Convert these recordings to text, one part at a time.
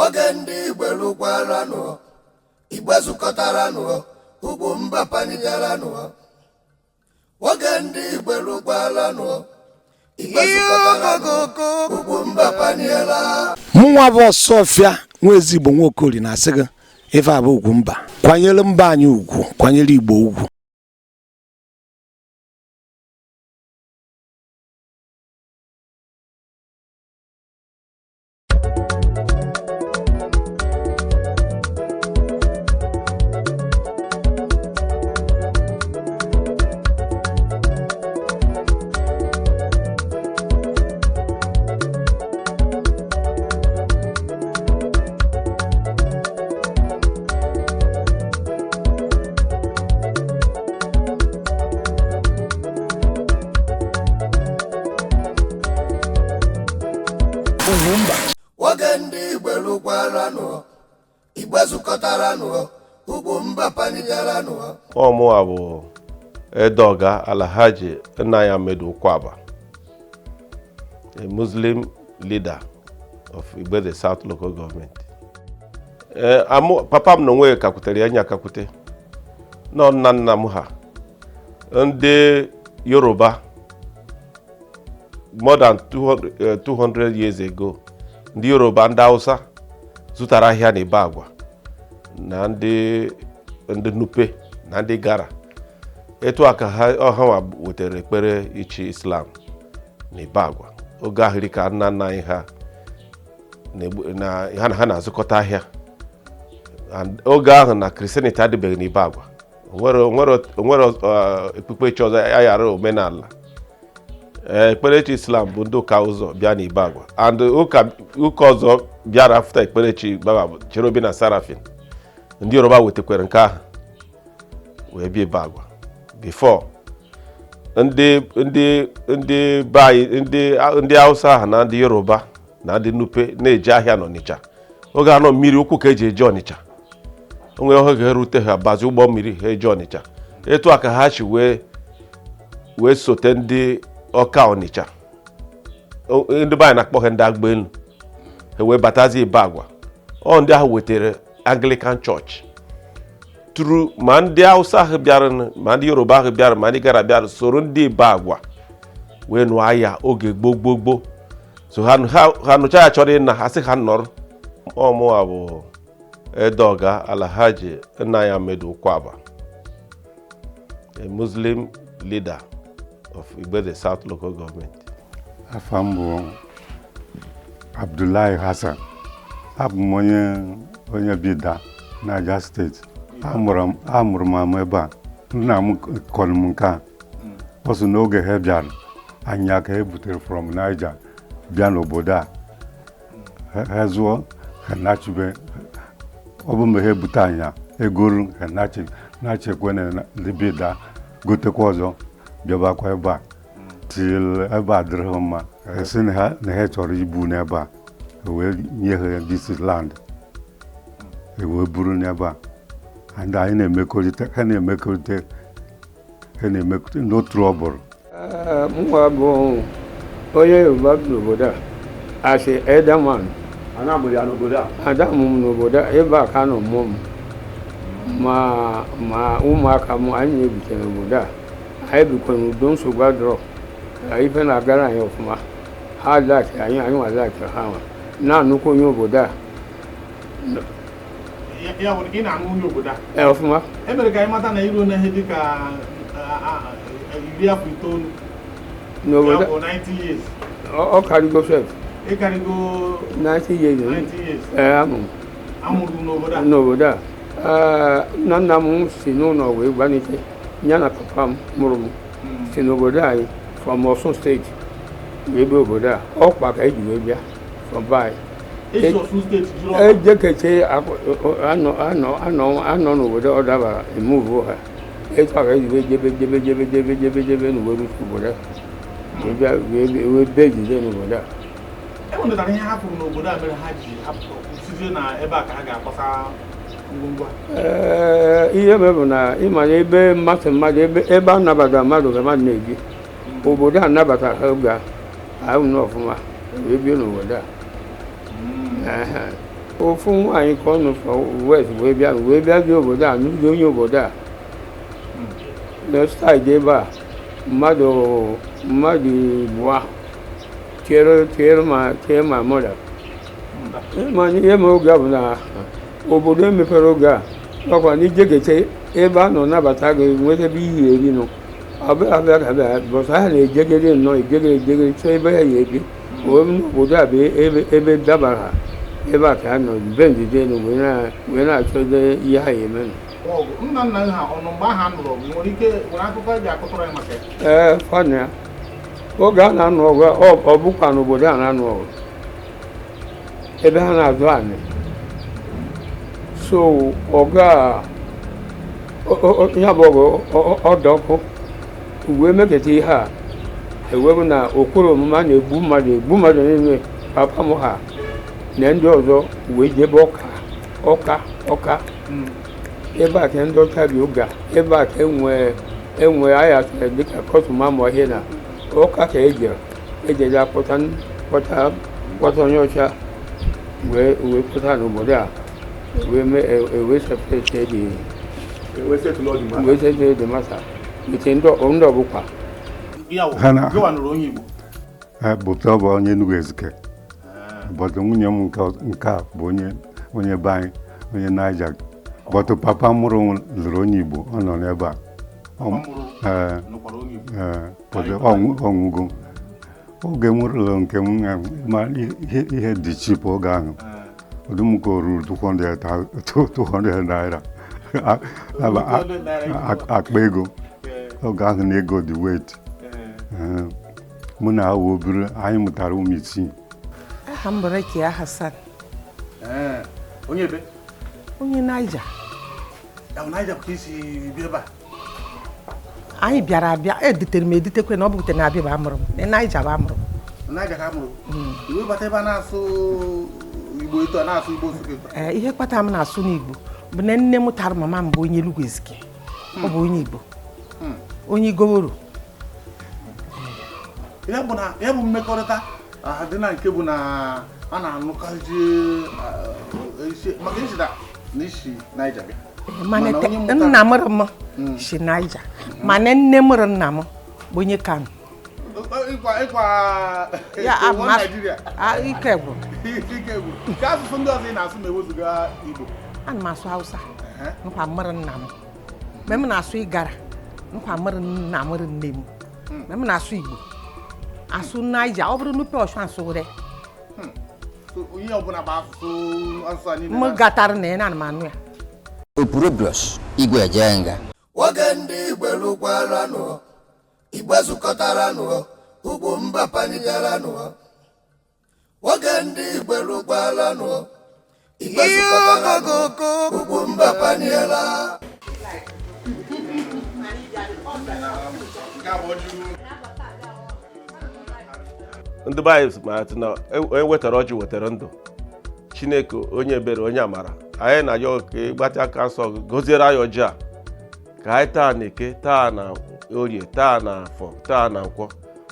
Oge ndị Igbo lụkwaranụ, Igbo zukọtaranụ, Ugwumba panigaranụ. Oge ndị Igbo lụkwaranụ, Igbo zukọtaranụ, Ugwumba paniela. Mụnwa bụ Ọsọfịa nwa ezigbo Nwaokori na-asị gị ife a bụ Ugwumba. Kwanyere mba anyị ugwu, kwanyere Igbo ugwu. Oge ndị Igbo lụkwaranụ, Igbo zukọtaranụ, Ugwumba panigaranụ. Ọ mụwa bụ Edeoga Alhaji Nnaya Medu Ukwaba, a Muslim leader of Igbeze South Local Government. Ee, papa m na onwe ya kakwutere ya nya akakwute nọ nna nna m ha ndị Yoruba more than 200 years ago. Ndị Yoruba, ndị Hausa zụtara ahịa na Ibagwa na ndị Nupe na ndị Gara. Etu a ka ha ọhanwa wetara ekpere ichi Islam na Ibagwa oge ahịrị ka nna nna anyị ha na ha na-azụkọta ahịa. And oge ahụ na Christianity adịbeghị n'Ibagwa, onwere okpukperechi ọzọ aghara omenala. Ee, ekperechi Islam bụ ndị ụka ụzọ bịa n'Ibagwa, and ụka ọzọ bịara after ekperechi baba bụ Cherubim na Seraphim. Ndị Yoruba wetakwara nke ahụ wee bịa Ibagwa before ndị be anyị, ndị Hausa ahụ na ndị Yoruba na ndị Nupe na-eje ahịa n'Ọnịcha. Oge anọ mmiri ụkwụ ka eji eje Ọnịcha, onwe oge ga-erute ha bazi ụgbọ mmiri ha eje Ọnịcha. Etu a ka ha si wee sote ndị ọka Ọnịcha. Ndị be anyị na-akpọ ha ndị agba elu. Ha wee batazi Ibagwa. Ọ ndị ahụ wetara Anglican Church tụrụ ma ndị Hausa ahụ bịara, ma ndị Yoruba ahụ bịara, ma ndị Gara bịara soro ndị Ibagwa wee nụọ agha oge gboo gboo gboo. So ha nụcha ya chọrọ ịna ha sị ha nọrọ. Ọ mụwa bụ Edeoga Alhaji Nnaya Medu Ukwaba, a Muslim leader of Igbeze South Local Government. Afa m bụ Abdullahi Hassan. Abụ m onye Bida, Niger State. Amụrụ m amụ ebe a. Nna m kọrọ m nke a. Ọ sị n'oge ha bịara anya ka e butere from Niger bịa n'obodo a, ha zụọ, ha nachube. Ọ bụ mgbe ha ebute anya egoru, ha nachekwe na ndị Bida gotekwa ọzọ, bịabakwa ebe a till ebe a dịrị ha mma. Ha sị na ha chọrọ ibu n'ebe a, e wee nye ha this land, e wee buru n'ebe a. And anyị na-emekọrịta, ha na-emekọrịta, ha na-emekọrịta, no trouble. Mụnwa bụ onye Yoruba bi n'obodo a as a elder man. A na-amụrụ ya n'obodo a? Ada mụ m n'obodo a, ebe a ka nọ mụọ m, ma ụmụaka m. Anyị na-ebite n'obodo a, anyị bikwa n'udo, nsogbu adọrọ. Ka ife na-agara anyị ọfụma. Ha like anyị, anyị nwa like ha. Nwa na-anụkwa onye obodo a. Ya bụ ị na-aṅụ onye obodo a? Ee, ọfụma. E mere ka anyị mata na iruo na ihe dịka 90 afọ. N'obodo Ya bụ 90 years. Ọ karịgo sef. Ịkarịgo. 90 years. 90 years. Ee, amụ m Amụrụ n'obodo a? N'obodo a. Ee, nna nna m si n'ụlọ wee gbanite ya na papa m mụrụ m si n'obodo anyị from Osun State wee bịa obodo a. Ọkpa ka eji wee bịa from be anyị. Esi Osun State jụrụ ọkpa. Ejekeche anọ anọ anọ anọ n'obodo ọ dabara emuvu ha. Etu a ka eji wee jebe jebe jebe jebe jebe jebe n'uwe rute obodo a, wee bịa wee bee jide n'obodo a. E nwetara ihe ha fụrụ n'obodo a mere ha ji hapụ sizie na ebe a ka ha ga-akwasa ngwongwo ha? Ee, ihe mere bụ na ịma na ebe mmasị mmadụ, ebe a nabatara mmadụ ka mmadụ na-ebi. Obodo a nabatara ha oge a ahụ na ọfụma wee bie n'obodo a. Ehe. Ofu nwaanyị ka ọ nọ from west wee bịa, wee bịa bịa obodo a n'ụzọ onye obodo a na saịdị ebe a mmadụ abụọ tiere ma tie ma mọda. Mana ihe mere oge a bụ na obodo emepere oge a ọkwa na ijegete ebe a nọ nabata gị nweta ebe iyi eri nọ abịa abịa abịa bọsụ ha na-ejegere nnọọ ejegere ejegere chọọ ebe ha ya ebi wee n'obodo a bụ ebe ebe dabara ha ebe a ka ha nọ be ndidi elu wee na-achọde ihe ha ya eme nọ. Ọgụ nna nna ha ọ nọ mgbe ahụ a nụrụ ọgụ? Nwere ike nwere akụkọ eji akụtụrụ anyị maka ya? Ee, fana ya oge a na-anụ ọgụ ọ bụkwa n'obodo a na-anụ ọgụ ebe ha na-azụ anị so ọgụ a ya bụ ọgụ ọdọ ọkụ wee meketa ihe a ewebụ na okpuru omume a na-egbu mmadụ egbu mmadụ niile. Papa m ha na ndị ọzọ wee jebe ọka ọka ọka ebe a ka ndị ọcha bi oge a ebe a ka enwe enwe ahịa dịka kọtụma ma ihe na ọka ka ejere ejere akpọta kpọta kpọta onye ọcha wee wee kpọta n'obodo a wee mee wee separate the wee settle the matter with ndị ọbụkwa. Ya wụ Ha na- gịwa nụrụ onye Igbo? Bụ bụ onye Enugu Ezike, but nwunye m nke a bụ onye onye be anyị, onye Niger, but papa mụrụ m lụrụ onye Igbo, ọ nọ n'ebe a. Mụrụ Ee. nụkwara onye Igbo? Ee, but ọnwụgo oge m lụrụ nke m. Ma ihe dị cheap oge ahụ, ọdụ m ka o ruru 200 naira. 200 naira. Akpa ego oge ahụ na ego dị weight. Mụ na awa obere anyị mụtara ụmụ isii. Aha m bụ Rekia Hassan. Ee, onye ebe? Onye Niger. Ya bụ Naija ka isi bịa ebe a? Anyị bịara abịa, editere m editekwe na ọ bụte na abịa bụ amụrụ m na Niger bụ amụrụ m. Naija ka a mụrụ iwe bata ebe a na-asụ Igbo etu a, na-asụ Igbo Nsụka etu a? Ee, ihe kpatara m na-asụ n'Igbo bụ na nne m tara mama m bụ onye Enugu Ezike, ọ bụ onye Igbo, onye Igoworo. Ya bụ na ya bụ mmekọrịta dị na nke bụ na a na-anụkarị maka isi na isi Naija bịa. Mana Mana onye mụtara- nna mụrụ m si Niger, mana nne mụrụ nna m bụ onye Kano. Ịkwa Ya abụ one Nigeria. Ike gwụrụ. Ike gwụrụ. Nke asụsụ ndị ọzọ ị na-asụ ma ewezụga Igbo? Ana m asụ Hausa nkwa mụrụ nna m, mgbe m na-asụ Igara nkwa mụrụ nna mụrụ nne m, mgbe m na-asụ Igbo, asụ Niger, ọ bụrụ nupe ọsụ asụgharị. So, onye ọbụla bụ asụsụ a niile M gatara na ya na ana m anụ ya. Opurobios Igwe Ejenga. Nwoke ndị Igwe lụkwaranụ, Igwe zukọtaranụ, ugwu mba panigaranụ. Nwoke ndị Igwe lụkwaranụ, Igwe zukọtaranụ, ugwu mba paniela. Nke a bụ ọjị. Ndị be anyị mara sị na onye wetara ọjị wetara ndụ. Chineke onye ebere, onye amara, anyị na-ayọ ka ị gbatị aka nsọ gị gọziere anyị ọjị a ka anyị taa na Eke, taa na Orie, taa na Afọ, taa na Nkwọ.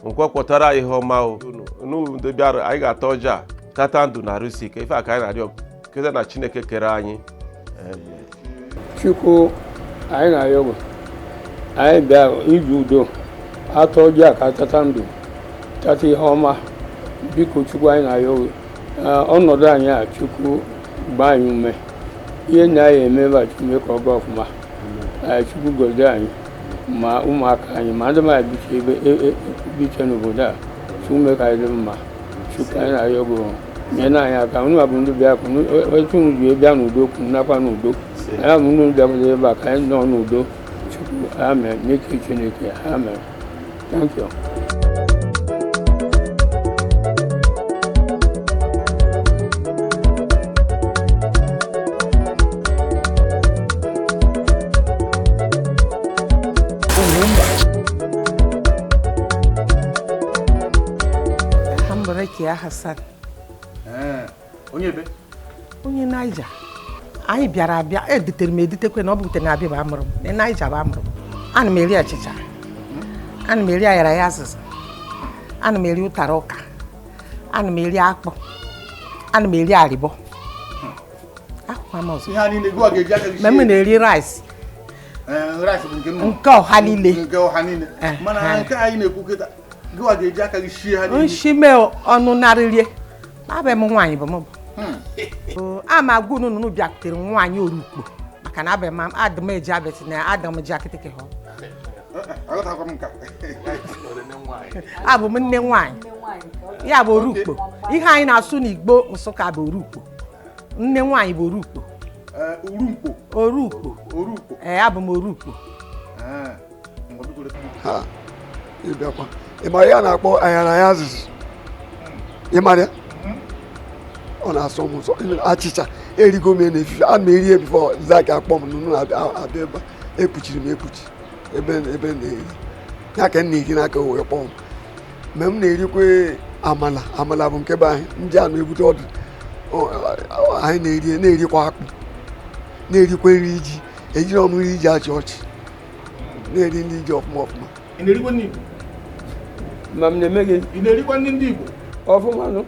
Nkwọ kwọtara anyị ihe ọma. O unu ndị bịara, anyị ga-ata ọjị a tata ndụ na arụsi ike. Ife a ka anyị na-arịọ keta na Chineke kere anyị. Amen. Chukwu anyị na-arịọ gị, anyị bịa iji udo atọ ọjị a ka tata ndụ, tata ihe ọma. Biko Chukwu, anyị na-arịọ gị. Ọnọdụ anyị a, Chukwu gbaa anyị ume, ihe na anyị eme ebe a, Chukwu mee ka ọ gaa ọfụma. Chukwu gozie anyị ma ụmụaka anyị ma ndị mmadụ biche ebe biche n'obodo a. Chukwu mee ka anyị dị mma. Chukwu anyị na-arịọ gị, nyere anyị aka. Unu bụ ndị bịa etu unu ji bịa n'udo kwuru nakwa n'udo, anyị bụ ndị bịakwara ebe a ka anyị nọ n'udo. Chukwu, amen, n'ike Chineke, amen. Thank you. Aha m bụ Rekia Hassan. Ee, onye ebe? Onye Niger. Anyị bịara abịa, editere m editekwe na ọ bụte na abịa bụ amụrụ m na Niger bụ amụrụ m. Ana m eri achịcha, ana m eri ayara ya azịza, ana m eri ụtara ụka, ana m eri akpụ, ana m eri arịbọ. Esikwa m ọzọ. Ihe a niile gịwa ga-eji aka gị Ma m sie? na-eri rice. Ee, rice bụ nke nnu. Nke ọha niile. Nke ọha niile. Mana nke anyị na-ekwu kịta, gịwa ga-eji aka gị sie ha niile? Nshime ọnụ narịrie. Abụ m nwaanyị bụ m bụ. A ma agwa unu unu bịakwutere nwaanyị orukpo maka na abụ m adị m eji abịa na adị m ji akịtịkị ha. Aghọtakwa m nke a. Abụ m nne nwaanyị. Ya bụ orukpo. Ihe anyị na-asụ n'Igbo Nsụka bụ orukpo. Nne nwaanyị bụ orukpo. Urumkpo. Orukpo. Orukpo. Ee, abụ m orukpo. Ha, ịbịakwa ị mara ya na-akpọ ayara ya azụzụ, ị mara ya ọ na-asọ m ụsọ. Even achịcha erigo m ya n'efife, ana m eri ya before Zaki akpọ m nụnụ abịa ebe a. Ekpuchiri m ekpuchi ebe ebe m na-eri ya ka m na-eri n'aka wee kpọọ m. Mgbe m na-erikwa amala, amala bụ nke be anyị ndị a na-ebute ọdụ. Anyị na-eri, na-erikwa akpụ, na-erikwa nri ji. Ejiri m nri ji achị ọchị, na-eri nri ji ọfụma ọfụma. Ị na-erikwa nri Igbo? Ma m na-eme gị. Ị na-erikwa nri ndị Igbo? Ọfụma nụ.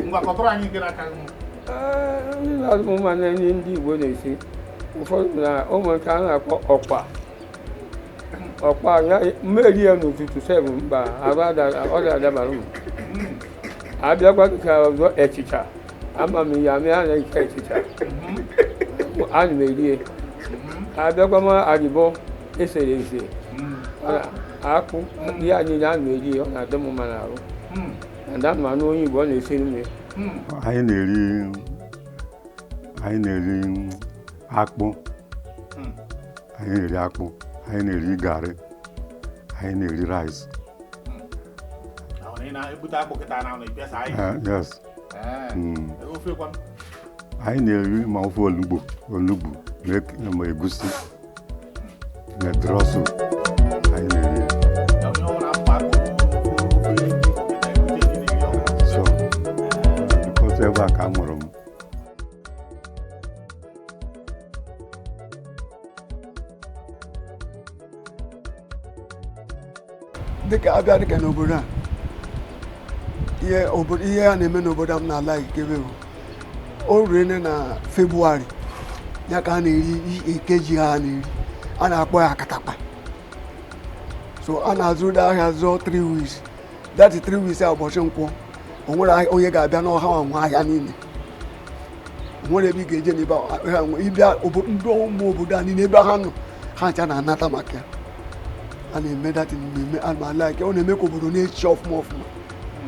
Ngwa, kọtụrụ anyị nke n'aka gị. Ndị na-azụ mma na nri ndị Igbo na-esi ụfọdụ na ụmụ nke a na-akpọ ọkpa ọkpa ya mmeri ya n'ụtụtụ sef mba arụ ọ da-adabara m. Abịakwa ka ọzọ echicha ama m ya amị a na-eche echicha, ana m eri ya. Abịakwa m arịbọ esere ese, ọ na- akpụ ihe niile ana m eri ya, ọ na-adị m mma n'arụ na ana m anụ onye Igbo ọ na-esiri m ya. Anyị na-eri akpụ, anyị na-eri akpụ, anyị na-eri garị, anyị na-eri rice. Ahụ na ị na-ebute akpụ kịta na na-ebiasa anyị. Yes. Ee. Ofe kwanụ? Anyị na-eri ma ofe olugbo ma egusi na drọsụ, anyị na-eri ya. Ya onye ọbụla afọ akpụ ofe ndị Igbo kịta ebute ndị na-eri ọhụrụ. So because ebe a ka a mụrụ m. Dịka abịa dịka n'obodo a, ihe obodo, ihe a na-eme n'obodo a m na-ala ikebe bụ o ruene na Febụwarị ya ka a na-eri eke ji ha na-eri, a na-akpọ ya akatakpa. So a na-azụ ụdị ahịa zụọ 3 weeks. That 3 weeks a, ụbọchị nkwọ, o nwere onye ga-abịa n'ọha nwa ahịa niile. O nwere ebe ị ga-eje n'ebe ahịa nwe ịbịa ndị ụmụ obodo a niile ebe ha nọ, ha ncha na-anata maka ya. A na-eme datin mmemme ana like ọ na-eme ka obodo na-echi ọfụma ọfụma.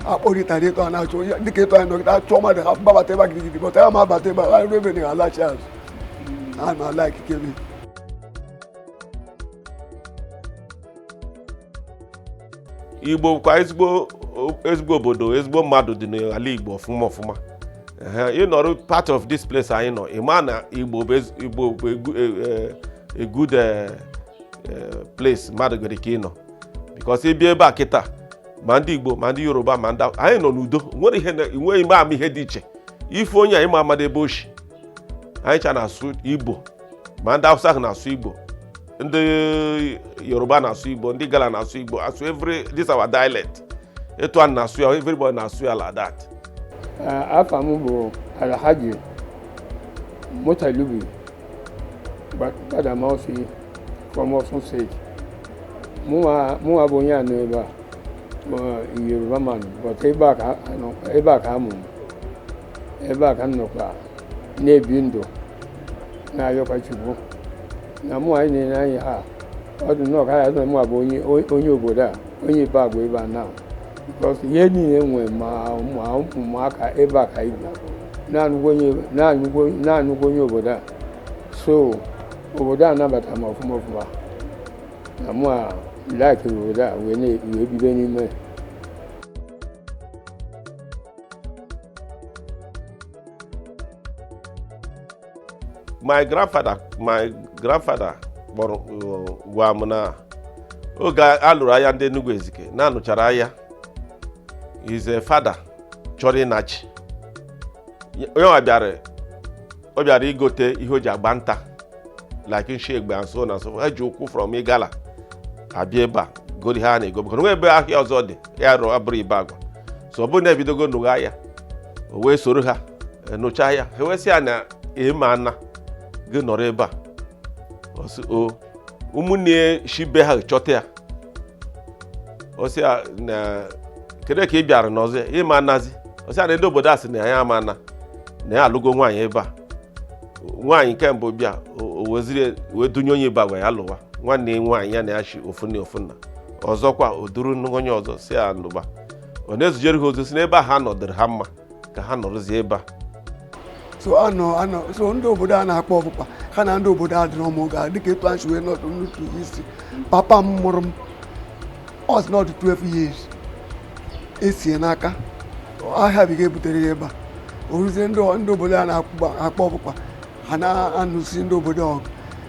Akpọrịtara eto a na-achọ ya dịka eto anyị nọgide achọ mmadụ ha gbabata ebe a gidigidi bọta ya ma abata ebe a ha ruo ebe na alachi azụ. A na like kebe. Igbo kwa ezigbo ezigbo obodo, ezigbo mmadụ dị n'ala Igbo ọfụma ọfụma. Ehe, ị nọrọ part of this place anyị nọ, ị ma na Igbo bụ a good place mmadụ nwere ike ịnọ, because ị bịa ebe a kịta, ma ndị Igbo ma ndị Yoruba ma ndị anyị nọ n'udo. Nwere ihe nweghị ime ama ihe dị iche ife onye anyị ma amado ebe oshi anyị cha na-asụ Igbo, ma ndị Hausa ahụ na-asụ Igbo, ndị Yoruba na-asụ Igbo, ndị Gala na-asụ Igbo, asụ every this our dialect etu a na-asụ ya, everybody na-asụ ya like that. Afa m bụ Alhaji Mutalubi Gbadamosi from Osun State. Mụnwa bụ onye anọ ebe a bụ Yoruba man, but ebe a ka ebe a ka a mụrụ m, ebe a ka m nọkwa na-ebi ndụ na-ayọkwa Chukwu na mụ anyị na-enye anyị ha ọ dị nnọọ ka ya na mụ bụ onye onye obodo a, onye ibe agwa ebe a now, because ihe niile nwee ma ụmụaka ebe a ka ibi na-anụgwo onye obodo a. So obodo a nabata m ọfụma ọfụma na mụ a like obodo a wee bibe n'ime. My grandfather kpọrọ gwa m na oge a lụrụ agha ndị Enugu Ezike na-anụchara agha, his father chọrọ ịnachi onye nwa bịara, ọ bịara igote ihe o ji agba nta like nshi egbe and so on and so forth. Ha ji ụkwụ from Igala abịa ebe a goro ihe a na-ego because nwe ebe ahịa ọzọ dị ya rụọ abụrụ ibe agwa. So ọ bụrụ na ebidogo nụgha ya, o wee soro ha nụchaa ya, ha wee sị ya na ema ana. Gị nọrọ ebe a. Ọ sị o ụmụnne ya shi be ha chọta ya. Ọ sị ya na kedu ka ị bịara n'ọzọ ya ịma anazi. Ọ sị ya na ndị obodo a sị na ya ama ana, na ya alụgo nwaanyị ebe a. Nwaanyị nke mbụ bịa, o weziri wee dunye onye Ibagwa ya lụwa nwanne ya nwaanyị, ya na ya shi ofu nne ofu nna. Ọzọkwa o duru onye ọzọ si ya lụba. Ọ na-ezujere ha ozi si n'ebe a ha nọdụrụ ha mma ka ha nọrọzie ebe a. So anọ anọ so ndị obodo a na-akpọ ọkpụkpa ha na ndị obodo a dịrọ m oge a, dịka etu anyị si wee nọdụ n'otu isi. Papa m mụrụ m, ọ sị na ọ dị 12 years esie n'aka ahịa biga ebutere ya ebe a. O ruzie ndị obodo a na-akpọ akpọ ọkpụkpa, ha na-anụsi ndị obodo ọgụ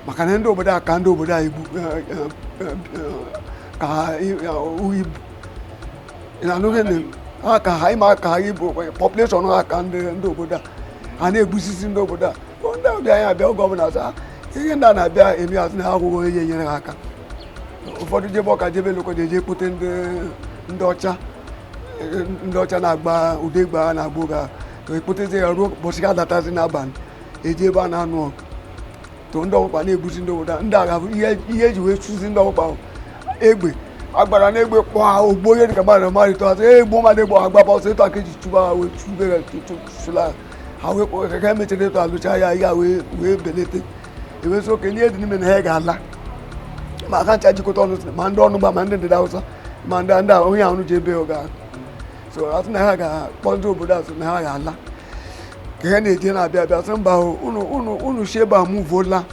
maka na ndị obodo a ka ndị obodo a igbu ka ha ibu na-anụghị na ha ka ha ịma ka ha ibu population ha ka ndị obodo a ha na-egbusisi ndị obodo a. Ndị ọbịa anyị abịa oge ọbụla sa ihe ndị a na-abịa eme azụ na akwụkwọ onye nyere ha aka. Ụfọdụ jebe ọka, jebe Lokoja, eje kpote ndị ọcha, ndị ọcha na-agba ụdị egbe ha na-agba oge a ka ekpotezie ya ruo ụbọchị ga adatazi n'abalị eji ebe a na-anụ ọgụ to ndị ọkpụkpa na-egbusi ndị obodo a. Ndị agha bụ ihe eji wee chụzi ndị ọkpụkpa ahụ. Egbe agbara na egbe kpọọ ogbo onye dịka mmadụ mmadụ ịtọ asị egbo mmadụ egbo agbaba ọsọ ịtọ aka eji chụba ha wee chụbe ha chụla ha wee kpọọ ka emechara ịtọ alụcha ya ya wee belete ewezi oke ihe dị n'ime na ha ga-ala ma aka ncha jikọta ọnụ ma ndị ọnụ gba ma ndị ndịda Awụsa ma ndị a onye ahụ ji ebe ọ ga so asị na ha ga-akpọ ndị obodo asị na ha ga-ala ka ha na-eje na-abịa abịa sị mba o, unu unu unu si ebe a mụvuola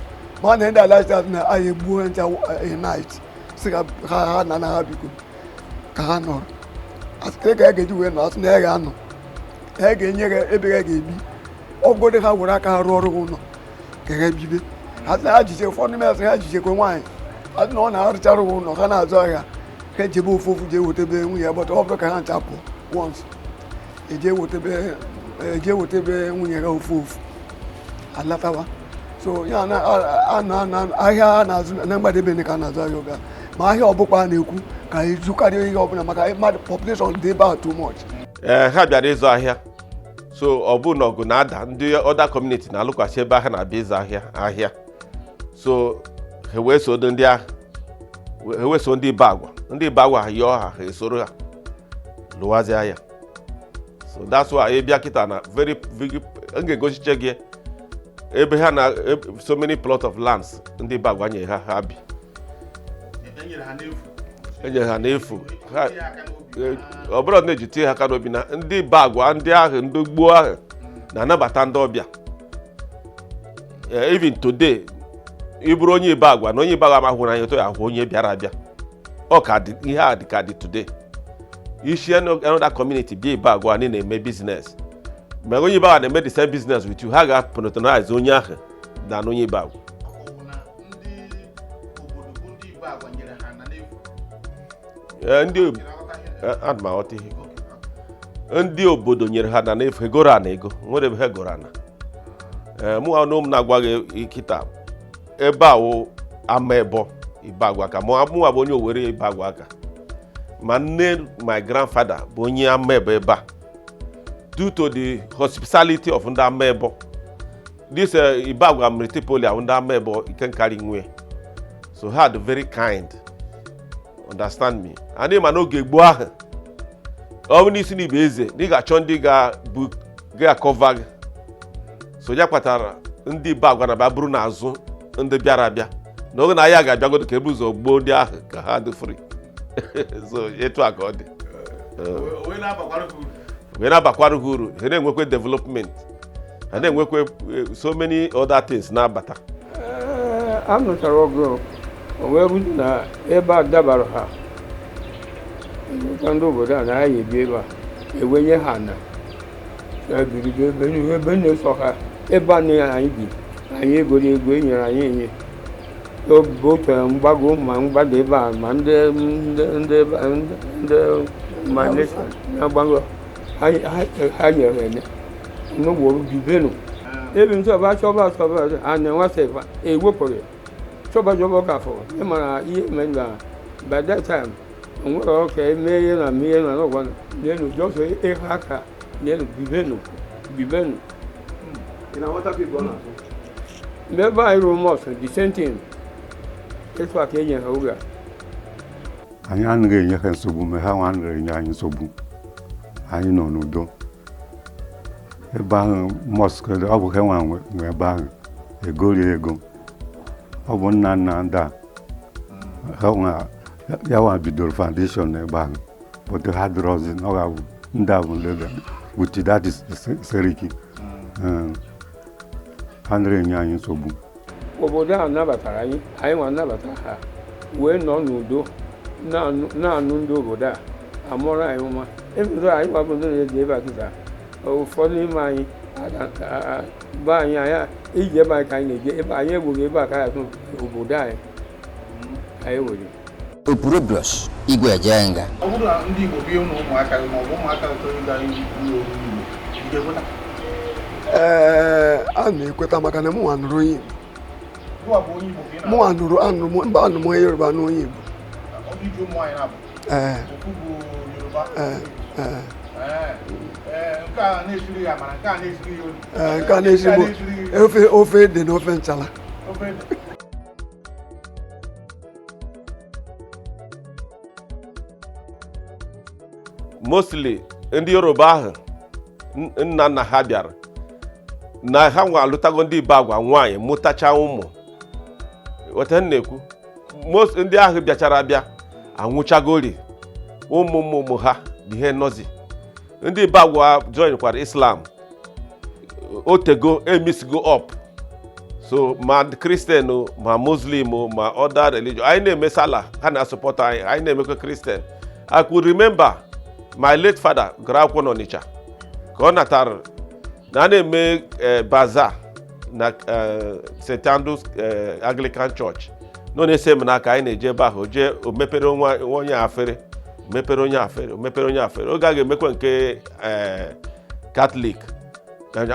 ma na ndị ala asị na anyị egbuo ha ncha night sị ka ha na ha biko ka ha nọrọ asị ka ya ga-eji wee nọ asị na ya ga-anọ ha ga-enye ha ebe ha ga-ebi ọgwụgodị ha were aka ha rụọ ọrụ ụlọ ka ha bibe. Ha sị na ha jiche ụfọdụ n'ime asị ha jichekwe nwaanyị asị na ọ na-arụchara ha ụlọ ha na-azụ ahịa ha ejebe ofu ofu jee wetebe nwunye ya gbata ọ bụrụ ka ha ncha pụọ once eje wetebe nwunye ha ofu ofu alatawa. So ya na a ahịa a na-azụ na mgbadebe ka a na-azụ ahịa oge a ma ahịa ọbụkwa a na-ekwu ka ezukarịa ihe ọbụla maka mmadụ population dị ebe a too much. Ee, ha bịara ịzụ ahịa, so ọ bụ na ọgụ na-ada ndị other community na-alụkwasị ebe ahịa na-abịa ịzụ ahịa. So ha wee so ndị ahụ, ha wee so ndị Ibagwa, ndị Ibagwa ha yọọ ha, ha esoro ha lụwazie ya. So that's why ị bịa kịta na very very m ga-egosiche gị ebe ha na so many plot of lands ndị Ibagwa nyere ha, ha bi. Enyere ha n'efu? Enyere ha n'efu ha. Tinye aka n'obi. Ọ bụrụ na eji tie ha aka n'obi na ndị Ibagwa ndị ahụ, ndị gboo ahụ na-anabata ndị ọbịa. Even today ị bụrụ onye Ibagwa na onye Ibagwa amahụrụ anya otu ya ahụ onye bịara abịa, ọ ka dị ihe a dị ka dị today. Isi another community bịa Ibagwa anyị na-eme business, mgbe onye Ibagwa na-eme the same business with you, ha ga-patronize onye ahụ than onye Ibagwa. Ọ bụ na ndị obodo bụ ndị Ibagwa nyere ha na n'efu? Ndị Ị na-aghọta ihe? Ana m aghọta ihe. Ndị obodo nyere ha na n'efu, egoro ana ego nwere ebe ha goro ana. Ee, mụ anụ m na-agwa gị kịta ebe a wụ ama ebo Ibagwa ka mụnwa bụ onye Owere Ibagwa aka ma nne my grandfather bụ onye ama ebo ebe a. Due to the hospitality of ndị ama ebo, this Ibagwa Multipolia ndị ama ebo ikenkari nwe, so ha dị very kind, understand me? And ma n'oge gboo ahụ ọ bụ n'isi na ibe eze na ị ga-achọ ndị ga-bụ ga-acover gị, so ya kpatara ndị Ibagwa na-abịa bụrụ n'azụ ndị bịara abịa n'oge na ahịa ga-abịagodo ka ebu ụzọ gbuo ndị ahụ ka ha dị free. So etu a ka ọ dị. Wee na-abakwara ha uru. Wee na-abakwara ha uru, ha na-enwekwe development, ha na-enwekwe so many other things na-abata. Ee, a nụchara ọgụ o wee rute na ebe a dabara ha enweta ndị obodo a na ha ebi ebe a ewenye ha na ebirigo ebe na-eso ha ebe a na anyị bi anyị egoro ego e nyere anyị enye otu mgbago ma mgbada ebe a ma ndị ma na-agbago ha nyere enye n'ụgbọrụ bibenu ebe nsọba chọba chọba a na-enwesa ewepụrụ chọba chọba ka fọ ịmara ihe mere na by that time onwere ọka eme ihe na eme ihe na n'ọgwa n'elu jọsọ ihe aka n'elu bibenu bibenu. Ị na-aghọta ka Igbo ọ na-asụ? Mgbe ebe anyị rụrụ mosque, the same thing, etu a ka e nye ha oge a. Anyị anaghị enye ha nsogbu, ma ha nwa anaghị enye anyị nsogbu. Anyị nọ n'udo ebe ahụ. Mosque, ọ bụ ha nwa nwe ebe ahụ, egorie ego. Ọ bụ nna nna ndị a ha nwa ya nwa bidoro foundation n'ebe ahụ, but ha dịrọzi na ọ ga-abụ ndị a bụ ndị with that is Seriki. Ha anaghị enye anyị nsogbu. Obodo a nabatara anyị, anyị nwa nabata ha, wee nọ n'udo na-anụ ndị obodo a amụrụ anyị nwa ebido. Anyị nwa bụ ndị na-eji ebe a kịta. Ụfọdụ n'ime anyị be anyị, anyị iji ebe anyị ka anyị na-eje ebe anyị egbughị ebe a ka anyị atụ obodo anyị anyị were. Opurobios Igwe Ejenga. Ọ bụrụ na ndị Igbo bie ụlọ ụmụaka gị, maọbụ ụmụaka gị chọrọ ịga ụlọ oriri Igbo, ị ga-ekweta? Ee, a na-ekweta, maka na mụnwa nụrụ onye Igbo. Gụwa bụ onye Igbo ka ị na Mụnwa nụrụ, anụrụ m, mba, anụrụ m onye Yoruba na onye Igbo. Ọ bụ iji ụmụ nwaanyị na-abụ? Ee. Ofu bụ Yoruba? Ee, ee. Ee, nke a na-esiri ya amara, nke a na-esiri ya olu. Ee, nke a na-esiri Nke a m na-esiri ya ofe ede na ofe nchala. Ofe ede. Mostly ndị Yoruba ahụ, nna nna ha bịara na ha nwa alụtago ndị Ibagwa nwaanyị, mụtacha ụmụ. Weta m na-ekwu, most ndị ahụ bịachara abịa anwụchagori, ụmụ ụmụ ụmụ ha bụ ihe nọzi. Ndị Ibagwa joinkwara Islam otego, emisigo up. So ma Christian o, ma Muslim o, ma other religion, anyị na-eme sala, ha na-asupport anyị, anyị na-emekwa Christian. I could remember my late father gụrụ akwụkwọ n'Ọnịcha, ka ọ natara na a na-eme bazaar na St. Andrews Anglican Church nọ na-ese m n'aka. Anyị na-eje ebe ahụ jee, o mepere onye afere, o mepere onye afere, o mepere onye afere. Oge a ga-emekwa nke Catholic,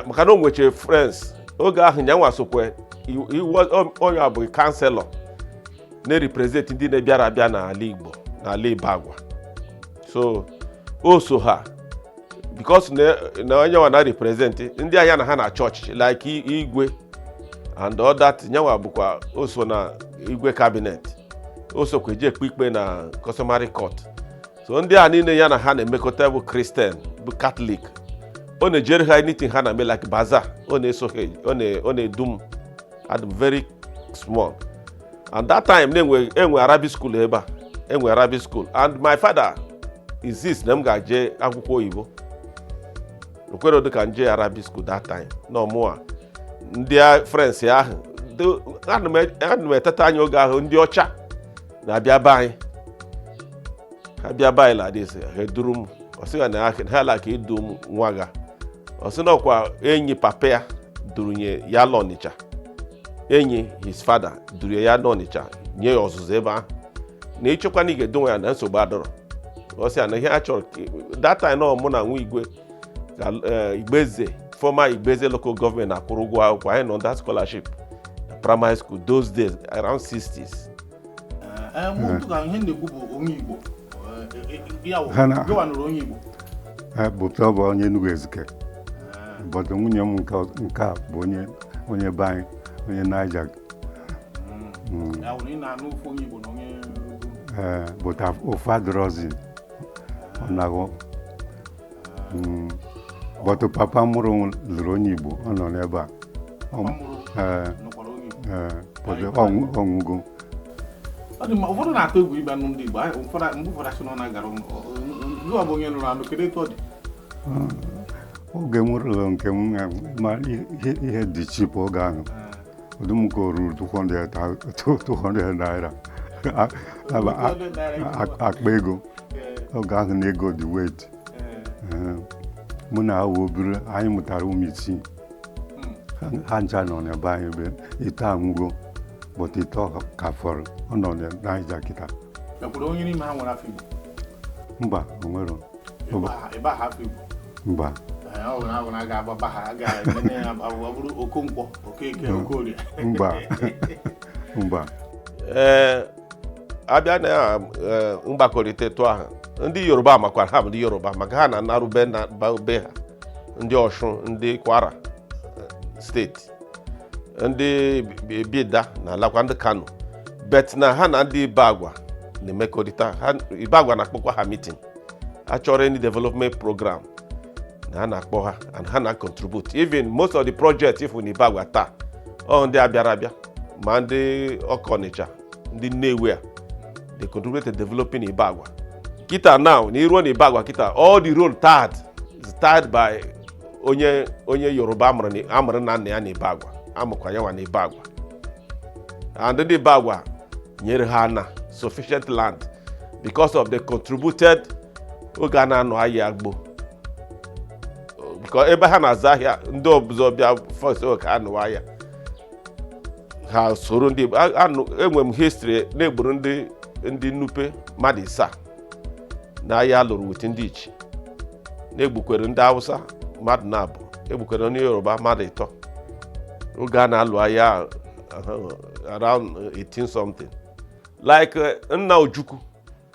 maka na o nwechara friends oge ahụ. Nyanwa sokwe onye a bụ councillor na-represent ndị na-ebịara abịa n'ala Igbo, n'ala Ibagwa. So o so ha because na onye nwa na represent ndị anya na ha na chọọchị like igwe and all that. Nyanwa bụkwa o so na igwe cabinet, o sokwa eji ekpe ikpe na customary court. So ndị a niile ya na ha na-emekọta bụ Christian, bụ Catholic. Ọ na-ejere ha anything ha na-eme like bazaar, ọ na-eso ha, ọ na-edu m. Adị very small, and that time na-enwe enwe Arabic school ebe a, enwe Arabic school, and my father insist na m ga-eje akwụkwọ oyibo. Okwere dị ka nje Arabic school that time na ọmụa ndị friends ahụ ana m eteta anya oge ahụ, ndị ọcha na-abịa be anyị. Ha bịa be anyị like this, ha eduru m. Ọ sị na ha like idu m nwa ga. Ọ sị na ọkwa enyi papa ya durunye ya n'Ọnịcha, enyi his father duru ya n'Ọnịcha, nye ya ọzụzụ ebe ahụ, na ịchọkwa na ị ga-edu nwa ya na nsogbu adọrọ. Ọ sị ya na ihe a chọrọ that time nọ mụ na nwa igwe ka Igbeze, former Igbeze local government na-akwụrụ ụgwọ akwụkwọ anyị nọ under scholarship na primary school those days, around 60s. Ee, mụ ka ihe m na-ekwu bụ onye Igbo. Ya wụ Ha na- gịwa nụrụ onye Igbo? Bụ ọ bụ onye Enugu Ezike, but nwunye m nke a bụ onye be anyị, onye Niger. Ya wụ na ị na-anụ ofu onye Igbo na onye ugwu. Ee, but ofu adịrọzi, ọ na-aghọ. But papa mụrụ m lụrụ onye Igbo, ọ nọ n'ebe a. Papa mụrụ Ee. nụkwara onye Igbo? Ee, but ọ nwụgo. Ọ dị mma. Ụfọdụ na-atụ egwu ịbịa nụ ndị Igbo. Mgbe ụfọdụ asị na ọ na-agara gịwa bụ onye nụrụ anụ, kedu etu ọ dị? Oge m rụrụ nke m, ma ihe dị cheap oge ahụ. Ụdị m ka o ruru 200 naira. 200 naira. Akpa ego oge ahụ na ego dị weight. Mụ na awa obere anyị mụtara ụmụ isii. Ha ncha nọ n'ebe anyị, ebe ite anwụgo, but ite ka fọrọ, ọ nọ na Naija kịta. Mekwara onye n'ime ha nwere afọ Igbo? Mba, o nwero. Ebe ahụ afọ Igbo? Mba. Ee, ọ bụ na abụ na a ga-agba ha, a ga-eme ya ọ bụrụ Okonkwo, Okeke, Okorie. Mba, mba. Ee, abịa na mgbakọrịta etu ahụ, ndị Yoruba makwara ha bụ ndị Yoruba, maka ha na-anarube na be ha, ndị Ọshụn, ndị Kwara steeti. Ndị Bida na-alakwa ndị Kano, but na ha na ndị Ibagwa na-emekọrịta ha. Ibagwa na-akpọkwa ha meeting, achọrọ any development program na ha na-akpọ ha, and ha na-contribute. Even most of the projects ifu na Ibagwa taa, ọ ndị abịara abịa, ma ndị Ọka, Ọnịcha, ndị Nnewi a, they contribute to developing Ibagwa. Kita now, na iruo na Ibagwa kita, all the road tarred is tarred by onye Yoruba amụrụ na nna ya na Ibagwa, amụkwa ya nwa na Ibagwa, and ndị Ibagwa nyere ha na sufficient land because of the contributed oge a na-anọ ahịa agbo, because ebe ha na-azụ ahịa, ndị ọzọ bịa first oge ka anụ ahịa, ha soro ndị enwe m history na-egburu ndị Nupe mmadụ isaa na ahịa alụrụ with ndị Ichi, na-egbukwere ndị Hausa mmadụ na-abụ, egbukwere ndị Yoruba mmadụ ịtọ oge a na-alụ ahịa around 18 something. Like nna Ojukwu,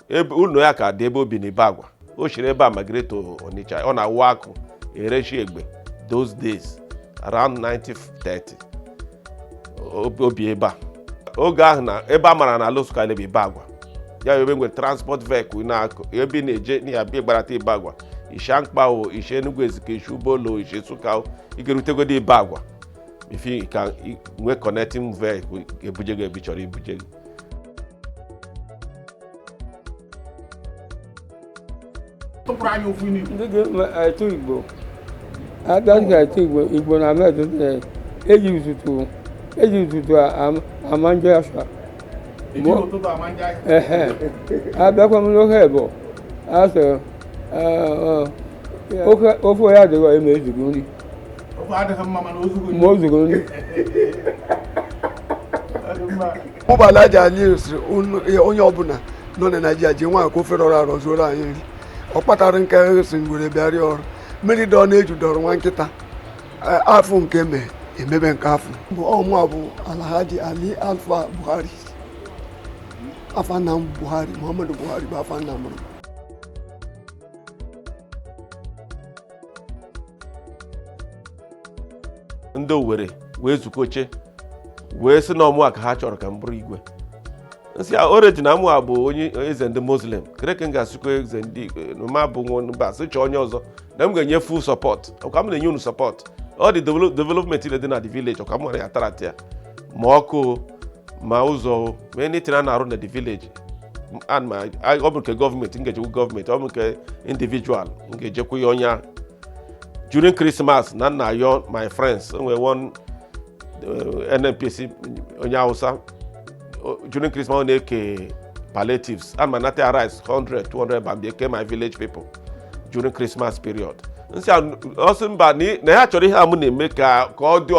ebe ụlọ ya ka dị, ebe o bi n'Ibagwa, o siri ebe a migrate to Onitsha. Ọ na-awụ akụ, erechi egbe those days around 1930. Obi ebe a oge ahụ na ebe a mara na ala Nsụka bụ Ibagwa ya, ebe nwere transport vehicle na-akụ ebe ị na-eje na ya bịa gbarata Ibagwa, ishe Mkpa o, ishe Enugu Ezike, ishe Ubolo, ishe Nsụka o, ị ga-erutegodo Ibagwa before you can nwee connecting vehicle ebuje gị ebe ị chọrọ ibuje gị. Tụpụrụ anyị ofu n'Igbo. Ndị ga-etu Igbo abịa ga-etu Igbo, Igbo na ametụta eji ụtụtụ ama njọ afa. Ejighị ụtụtụ ama ndị ahịa. Ehe, abịakwa m n'ofe ebo asị ofe ya adịghị eme ezigbo nri. Ofe adịghị mma, mana ozugbo. Ma o zuru nri. Ọ dị mma. Ụgbọala ji anyị siri onye ọbụla nọ na Naịjirịa ji nwaanyị ka ofe rọrọ arọ zuoro anyị nri. Ọ kpatara nke si ngwere bịarịa ọrụ mmiri dọ na-eju dọrọ nwa nkịta. Afọ nke mee emebe nke afọ bụ ọmụa bụ Alhaji Ali Alfa Buhari. Afa nna m Buhari, Muhammadu Buhari bụ afa nna mụrụ. Ndị Owere wee zukoche wee sị na ọmụa ka ha chọrọ ka m bụrụ igwe. Nsị oreji na mụa bụ onye eze ndị Muslim kere ka m ga-asịkwa eze ndị ma bụ nwa mba, sị chọọ onye ọzọ na m ga-enye full support. Ọkwa m na-enye unu support, ọ dị development ile dị na the village, ọkwa m nwere ya tara ya, ma ọkụ o, ma ụzọ o, ma anything a na-arụ na the village and ma ọ bụ nke gọọmenti, m ga-ejekwu gọọmenti, ọ bụ nke individual, m ga-ejekwu ya onye ahụ. During Christmas na nna ayọ my friends, enwere one NNPC onye Hausa, during Christmas ọ na-eke palliatives and ma nata rice 100 200 bambie ke my village people during Christmas period. Nsị ọsị mba na ya chọrọ ihe a mụ na-eme ka ọ dị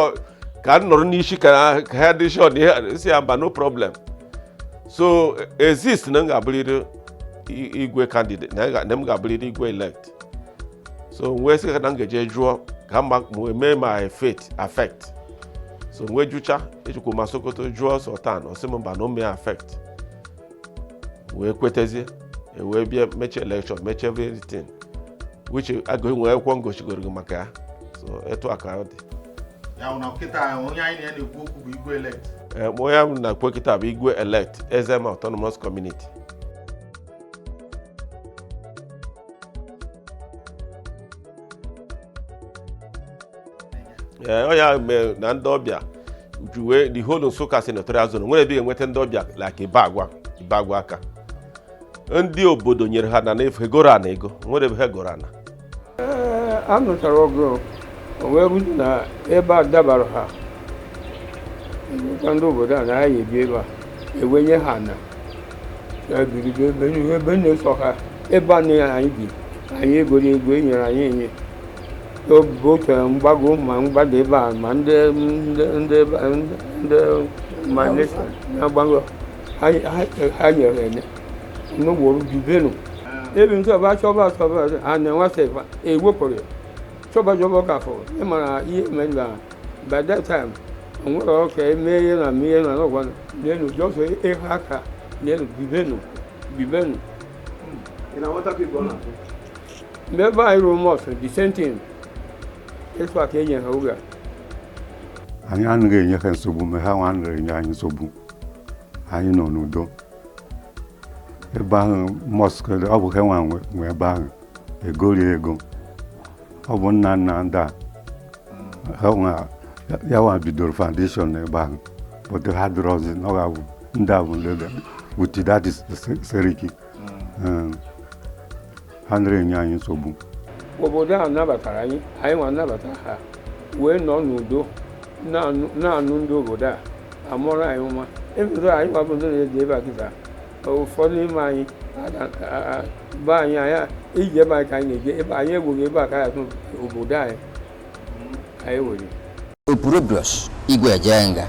ka m nọrọ n'isi ka ha dị sure na ihe nsị ya mba, no problem. So exist na m ga-abụrịrị igwe candidate na m ga-abụrịrị igwe elect. So wee sị na m ga-eje jụọ ka mma m mee my faith affect. So wee jụcha, ejikwa ma Sokoto jụọ Sultan, ọ sị m mba, na o mee affect, wee kwetezie, wee bịa mechie election, mechie everything, which agụ nwee akwụkwọ ngochigoro gị maka ya. So etu a ka ọ dị. Ya bụ na kịta onye anyị na ya na-ekwu okwu bụ igwe elect. Ee, ma onye m na-ekwu kịta bụ igwe elect Ezema Autonomous Community. Ee, ọ ya mee na ndị ọbịa juwe the whole Nsụka senatorial zone nwere ebe ị ga-enweta ndị ọbịa like Ibagwa aka ndị obodo nyere ha na n'efu egoro ana ego nwere ebe ha goro ana. Ee, a nụchara ọgụ, o wee bụrụ na ebe a dabara ha ekwa ndị obodo a na ha ebi ebe a, ewenye ha na ebirigo ebe na-eso ha ebe a na anyị bi, anyị egoro ego e nyere anyị enye otu mgbago ma mgbada ebe a, ma ndị ma na-agbago ha nyere enye n'ogboro bibenu ebi ntọba chọba chọba a na-enweta ewepụrụ ya chọba chọba ka fọ ịmara ihe mere na by that time onwere ọka eme ihe na eme ihe na n'ọgwa n'elu jọsọ ihe aka n'elu bibenu bibenu. Ị na-aghọtakwa Igbo ọ na-asụ? Mgbe ebe anyị rụrụ mosque, the same thing, etu a ka e nyere ha oge a. Anyị anaghị enye ha nsogbu, ma ha nwa anaghị enye anyị nsogbu. Anyị nọ n'udo ebe ahụ. Mosque, ọ bụ ha nwa nwe ebe ahụ, egorie ego. Ọ bụ nna nna ndị a ha nwa ya nwa bidoro foundation n'ebe ahụ, but ha dịrọzi na ọ ga-abụ ndị a bụ ndị with that is Seriki. Ha nara enye anyị nsogbu. Obodo a nabatara anyị, anyị nwa nabata ha, wee nọ n'udo na-anụ ndị obodo a amụrụ anyị nwa ebido. Anyị nwa bụ ndị na-eji ebe a kịta. Ụfọdụ n'ime anyị be anyị, anyị iji ebe anyị ka anyị na-eje ebe anyị egbughị ebe a ka anyị atụ obodo anyị anyị were. Opurobios Igwe Ejenga.